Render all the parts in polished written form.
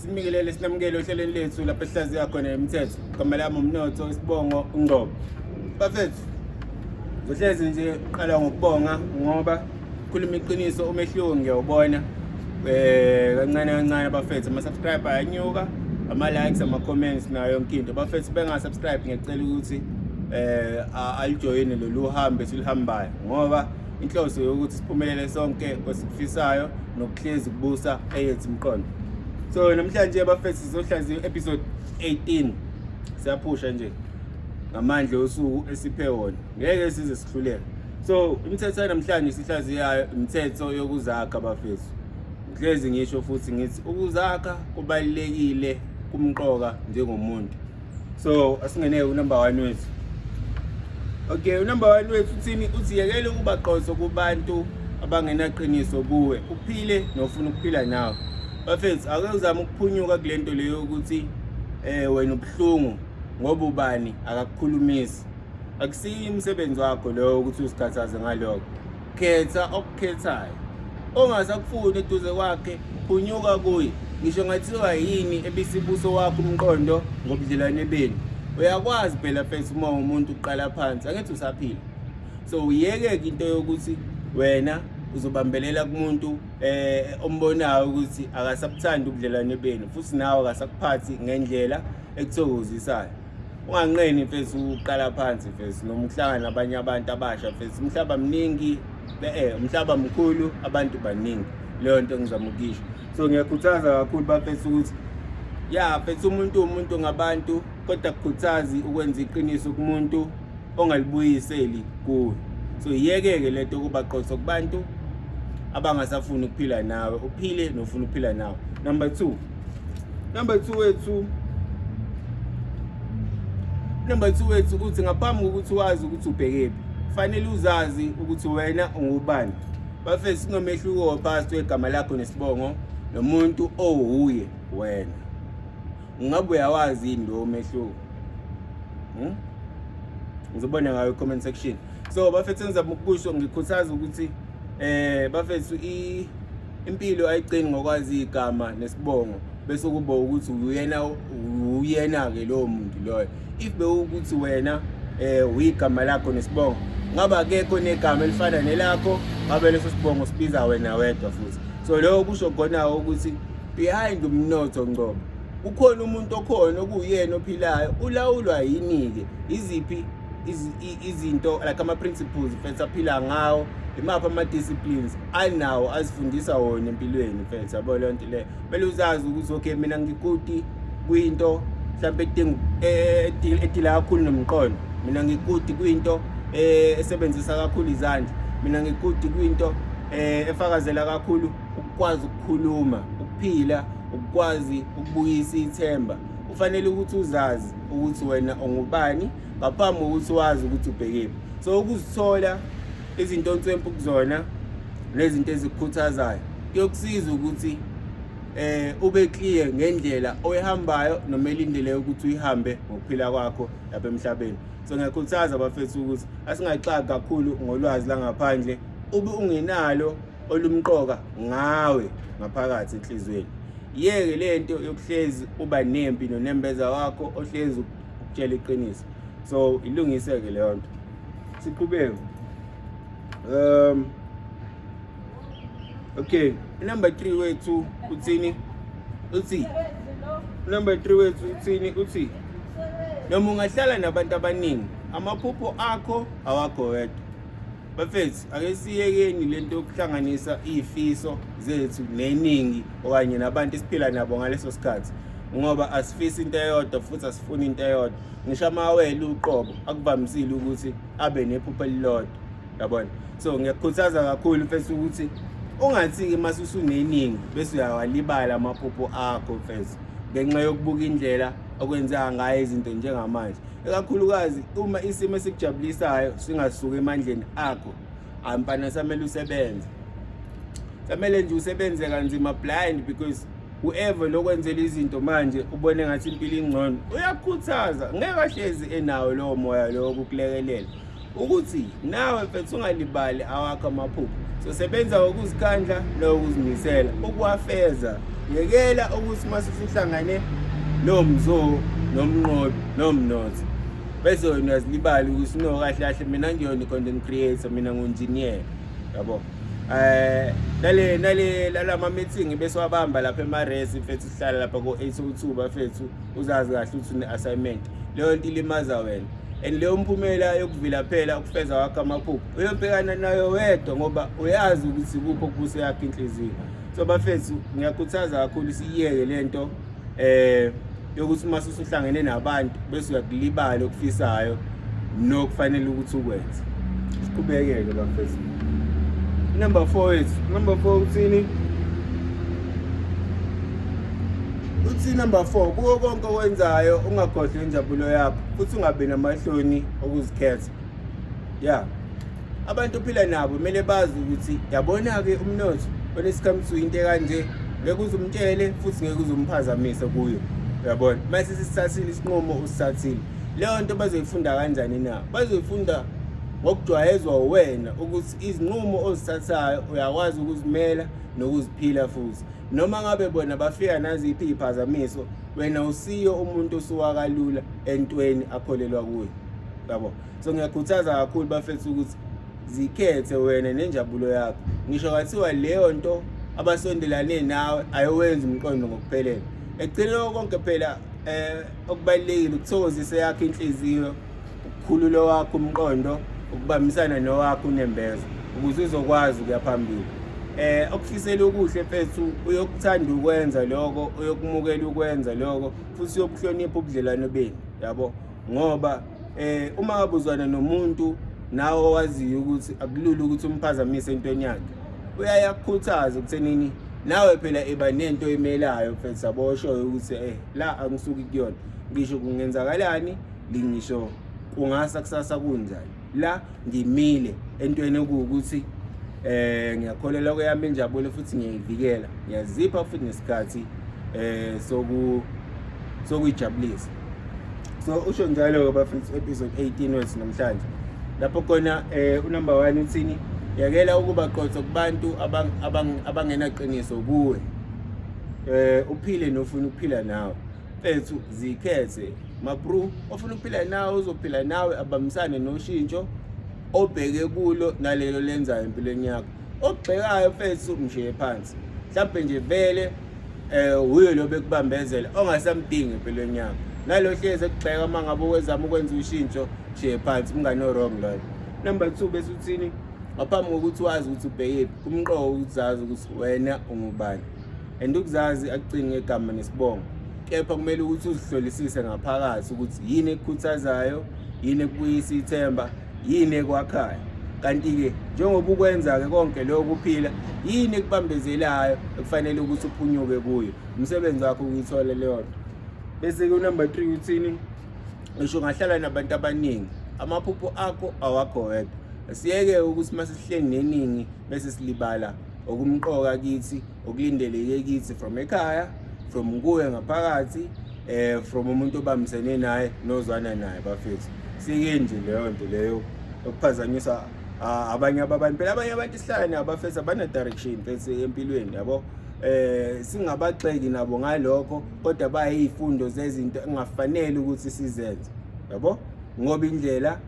Sinikelele sinamukele ohlelweni lethu lapho esihlaziya khona imithetho. Igama lami uMnotho isibongo uNgcobo. Bafethu, ngizohlezi nje qala ngokubonga ngoba khuluma iqiniso umehluko ngiyawubona. Kancane kancane bafethu ama subscribe ayanyuka, ama likes, ama comments nayo yonke into. Bafethu benga subscribe ngiyacela ukuthi alijoyine lolu hambo esiluhambayo ngoba inhloso yokuthi siphumelele sonke kwesikufisayo nokuhlezi kubusa eyethu imiqondo. So namhlanje bafethu sizohlaziya episode 18. Siyaphusha nje ngamandla osuku esiphe wona. Ngeke size sihluleke. So imithetho yanamhlanje sihlaziyayo imithetho yokuzakha bafethu. Ngihlezi ngisho futhi ngithi ukuzakha kubalulekile kumqoka njengomuntu. So asingeneke unumber 1 wethu. Okay, unumber 1 wethu uthini? Uthi yekele ukuba qotho kubantu abangenaqiniso kuwe, uphile nofuna ukuphila nawe. Bafethu, ake uzame ukuphunyuka kule nto leyo ukuthi wena ubuhlungu ngoba ubani akakukhulumisi. Akusiyo umsebenzi wakho lowo ukuthi uzikhathaze ngalokho. Khetha okukhethayo. Ongasakufuni eduze kwakhe, phunyuka kuye. Ngisho ngathiwa yini ebisibuso wakho umqondo ngobudlelwane benu. Uyakwazi phela mfethu uma umuntu uqala phansi, angithi usaphila. So uyeke-ke into yokuthi wena uzobambelela kumuntu ombonayo ukuthi akasabuthandi ubudlelwane benu futhi nawe akasakuphathi ngendlela ekuthokozisayo. Unganqeni mfethu uqala phansi mfethu noma uhlangana nabanye abantu abasha mfethu. Umhlaba mningi, umhlaba mkhulu, abantu baningi. Leyo nto engizama ukuyisho. So ngiyakhuthaza kakhulu bafethu ukuthi ya mfethu umuntu umuntu ngabantu, kodwa kukhuthazi ukwenza iqiniso kumuntu ongalibuyiseli kuwe. So yiyeke-ke lento yokuba qotho kubantu abangasafuni ukuphila nawe, uphile nofuna ukuphila nawe. Number 2. Number 2 wethu Number 2 wethu uthi ngaphambi kokuthi wazi ukuthi ubhekephi, kufanele uzazi ukuthi wena ungubani. Bafethu kunomehluko phakathi kwegama lakho nesibongo nomuntu owuye wena. Ungabe uyawazi yini lowo mehluko? Ngizobona ngayo comment section. So bafethu engizama ukusho, ngikhuthaza ukuthi bafethu impilo ayigcini ngokwazi igama nesibongo bese kuba ukuthi uyena ke lowo muntu loyo. If bewukuthi wena uyigama lakho nesibongo, ngaba akekho negama elifana nelakho, ngabe leso sibongo sibiza wena wedwa futhi. So lokho kusho khona ukuthi behind uMnotho Ngcobo kukhona umuntu okhona okuyena ophilayo, ulawulwa yini-ke, iziphi izinto like ama-principles mfethu aphila ngawo, imaphi ama-disciplines anawo azifundisa wona empilweni mfethu, yabo leyo nto leyo. Kumele uzazi ukuthi okay, mina ngikuti kwinto mhlawumbe edila kakhulu nomqondo, mina ngikuti kwinto esebenzisa kakhulu izandla, mina ngikuti kwinto efakazela kakhulu ukukwazi ukukhuluma, ukuphila, ukukwazi ukubuyisa ithemba. Ufanele ukuthi uzazi ukuthi wena ungubani ngaphambi kokuthi wazi ukuthi ubhekephi. So ukuzithola izinto onswempu kuzona nezinto ezikukhuthazayo kuyokusiza ukuthi ube clear ngendlela oyihambayo noma elindele ukuthi uyihambe ngokuphila kwakho lapha emhlabeni. So ngiyakhuthaza bafethu ukuthi asingaxaki kakhulu ngolwazi langaphandle ube ungenalo olumqoka ngawe ngaphakathi enhliziyweni. Yeke lento yokuhlezi uba nempi nonembeza wakho ohlezi ukutshela iqiniso. So ilungise-ke leyo nto. Siqhubeke. Okay, number 3 wethu uthini? Uthi number 3 wethu uthini? Uthi noma ungahlala nabantu abaningi, amaphupho akho awakho wedwa. Bafethu, ake siyekeni lento yokuhlanganisa izifiso zethu neningi okanye nabantu esiphila nabo ngaleso sikhathi, ngoba asifisi into eyodwa futhi asifuni into eyodwa. Ngisho amawele uqobo akuvamisile ukuthi abe nephupho elilodwa, yabona. So ngiyakukhuthaza kakhulu mfethu ukuthi ungathi-ke mase usuneningi bese uyawalibala amaphupho akho mfethu ngenxa yokubuka indlela okwenzeka ngayo izinto njengamanje, ikakhulukazi uma isimo esikujabulisayo singasuki emandleni akho. Mfana, samele usebenze, samele nje usebenze kanzima blind, because whoever lokwenzela izinto manje ubone ngathi impilo ingcono, uyakukhuthaza, ngeke ahlezi enawo lowo moya lowo kukulekelela. Ukuthi nawe mfethu ungalibali awakho amaphupho. So sebenza ngokuzikhandla nokuzimisela ukuwafeza. Yekela ukuthi uma usuhlangane nomzo nomnqobi nomnotho bese wena uyazilibala ukuthi no, kahle kahle mina ngiyona i-content creator, mina ngu-engineer, yabo. Nale lalama meeting bese wabamba lapha emaresi mfethu, sihlala lapha ko-802 bafethu, uzazi kahle ukuthi une-assignment. Leyo nto ilimaza wena and leyo mphumela yokuvila phela ukufeza wakho amaphupho uyobhekana nayo wedwa, ngoba uyazi ukuthi kuphi okubuse yakho inhliziyo. So bafethu, ngiyakhuthaza kakhulu, siyiyeke lento yokuthi uma usuhlangene nabantu bese uyakulibala okufisayo nokufanele ukuthi ukwenze. Siqhubeke-ke bafethu, number 4 wethu. Number 4 uthini? Uthi number 4, kuwo konke okwenzayo ungakhohlwa injabulo yakho futhi ungabi namahloni okuzikhetha. Ya, abantu ophila nabo kumele bazi ukuthi yabona-ke umnotho when it comes to into ekanje, ngeke uze umtshele futhi ngeke uze umphazamise kuyo, uyabona. Mase sisithathile isinqumo, usithathile. Leyo nto bazoyifunda kanjani na? Bazoyifunda ngokujwayezwa wena ukuthi izinqumo ozithathayo uyakwazi ukuzimela nokuziphila, futhi noma ngabe bona bafika naziphi iy'phazamiso, wena usiyo umuntu osuka kalula entweni akholelwa kuyo, yabo. So ngiyakhuthaza kakhulu bafethu ukuthi zikhethe wena nenjabulo yakho, ngisho kwathiwa leyo nto abasondelane nawe ayowenza umqondo ngokuphelele. Ekugcineni konke phela okubalulekile ukuthokozisa yakho inhliziyo, ukukhulula wakho umqondo, ukubambisana nowakho unembeza ukuze uzokwazi ukuya phambili. Okufisela okuhle mfethu, uyokuthanda ukwenza lokho, uyokumukela ukwenza lokho, futhi uyokuhlonipha ubudlelwano benu, yabo, ngoba uma ngabe uzwana nomuntu nawe owaziyo ukuthi akulula ukuthi umphazamise entweni yakhe, uyayakukhuthaza ekuthenini nawe phela eba nento oyimelayo mfethu, yabo, oshoyo ukuthi la angisuki kuyona, ngisho kungenzakalani, ngisho kungasa kusasa kunjani, la ngimile entweni okuwukuthi ngiyakholelwa kweyami injabulo futhi ngiyayivikela, ngiyazipha futhi nesikhathi sokuyijabulisa. So usho njalo-ke bafethu, episode 18 wethu namhlanje, lapho khona unumber 1 uthini? Yekela ukuba qotho kubantu abangenaqiniso kuwe, uphile nofuna ukuphila nawe. Mfethu, zikhethe mabru, ofuna ukuphila nawe uzophila nawe, abambisane noshintsho obheke kulo nalelo lenzayo empilweni yakho. Okugxekayo mfethu, mshiye phansi, mhlawumbe nje vele uyo lo bekubambezela ongasamdingi empilweni yakho, nalo hlezi ekugxeka uma ngabe wezama ukwenza ushintsho, shiye phansi umngane o-wrong loyo. Number 2 bese uthini? Ngaphambi kokuthi wazi ukuthi ubhekephi, kumqoka ukuthi uzazi ukuthi wena ungubani, and ukuzazi akugcini ngegama nesibongo, kepha kumele ukuthi uzihlolisise ngaphakathi ukuthi yini ekukhuthazayo, yini ekubuyisa ithemba, yini ekwakhayo. Kanti-ke njengoba ukwenza-ke konke lokho kuphila, yini ekubambezelayo ekufanele ukuthi uphunyuke kuyo? Umsebenzi wakho ukuyithola leyo nto. Bese-ke unumber 3 uthini? Ngisho ungahlala nabantu abaningi, amaphupho akho awakho wedwa. Siyeke ukuthi uma sesihleli neningi bese silibala okumqoka kithi, okulindeleke kithi from ekhaya, from kuwe ngaphakathi, from umuntu obambisene naye nozwana naye bafethu. Siyeke nje leyo nto leyo ukuphazanyiswa abanye ababantu. Phela abanye abantu sihlala nabo bafethu abana direction mfethu empilweni, yabo. Singabagxeki nabo ngalokho, kodwa bayizifundo zezinto engafanele ukuthi sizenze, yabo, ngoba indlela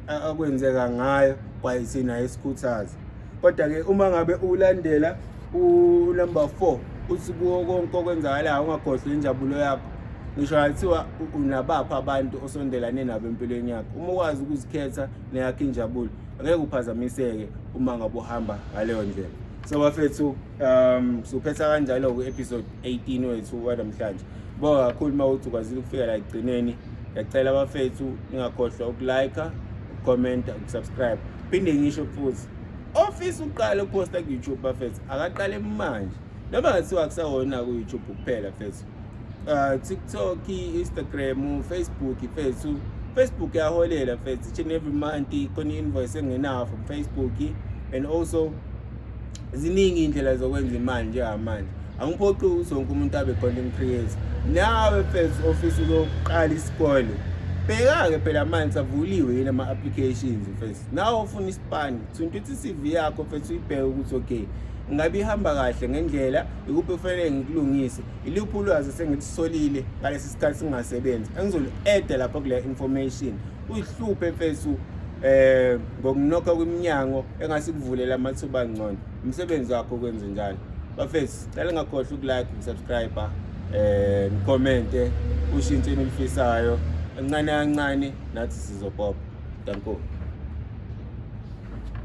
akwenzeka ngayo kwayithina esikhuthaza. Kodwa-ke uma ngabe ulandela unumber 4 uthi kuwo konke okwenzakalayo ungakhohlwa injabulo yakho, ngisho ngathiwa unabaphi abantu osondelane nabo empilweni yakho, uma ukwazi ukuzikhetha neyakho injabulo, angeke uphazamiseke uma ngabe uhamba ngaleyo ndlela. So bafethu, suphetha kanjalo ku-episode 18 wethu wanamhlanje. Bonga kakhulu uma uthi ukwazile ukufika la ekugcineni. Ngiyacela bafethu, ningakhohlwa ukulike, ukucomment, ukusubscribe. Phinde ngisho futhi, ofisa ukuqala ukuposta ku-YouTube bafethu, akaqale manje, noma ngathiwa akusawona ku-YouTube kuphela mfethu, TikTok, Instagram, Facebook mfethu. Facebook iyaholela mfethu, each and every month khona i-invoice engenayo from Facebook, and also ziningi iy'ndlela zokwenza imali njengamanje. Angiphoqi ukuthi wonke umuntu abe content creator. Nawe mfethu ofisa ukuyoqala isikole, Bheka-ke phela manje avuliwe yini ama-applications mfethu. Nawe ufuna isipani, thinta ukuthi i-CV yakho mfethu uyibheke ukuthi okay, ngabe ihamba kahle ngendlela, ikuphi kufanele ngikulungise, iluphi ulwazi esengilitholile ngalesi sikhathi singasebenzi engizolu-eda lapha kule information. Uyihluphe mfethu ngokunokha kweminyango engasikuvulela amathuba angcono. Umsebenzi wakho ukwenze njalo. Bafethu, cela ngakhohlwa ukulike, ukusubscribe, nikhomente, ushintshe enilifisayo. Kancane kancane nathi sizopopa. Danko.